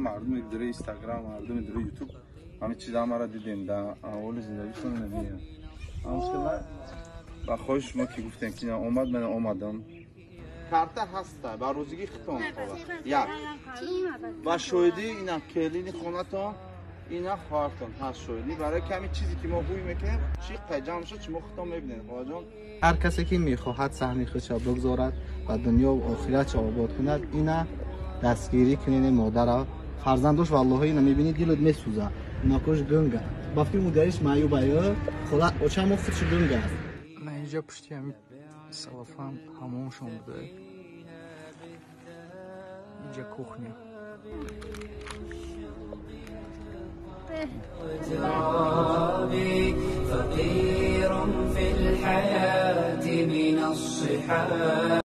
Мардуми дури Инстаграм, мардуми дури Ютуб ҳамин чиза ҳамаро дидем, дар аҳволи зиндагишон намебинем. Ба хоҳиши шумо ки гуфтем ки омад, ман омадам. Карта ҳаста, ба рӯзигӣ хитон як ва шоҳидӣ ина келини хонатон, ина хоҳартон ҳаст шоҳидӣ. Барои ками чизе ки мо ҳуй мекунем, чӣ ҷамъ шуд, шумо хитон мебинед, хоҳарҷон. Ҳар касе ки мехоҳад саҳми худро бигзорад ва дунё ва охиратро обод кунад, ина дастгирӣ кунед модарро. Фарзандош валлоҳи ина мебинед, дилот месӯзад. Инакош гунга. Ба фикри модариш маъюба, хола очамо худш гунга аст. На инҷа пушти ҳами салафан ҳамомшон буда. Инҷа кухня. فقير في الحياة من الصحاب.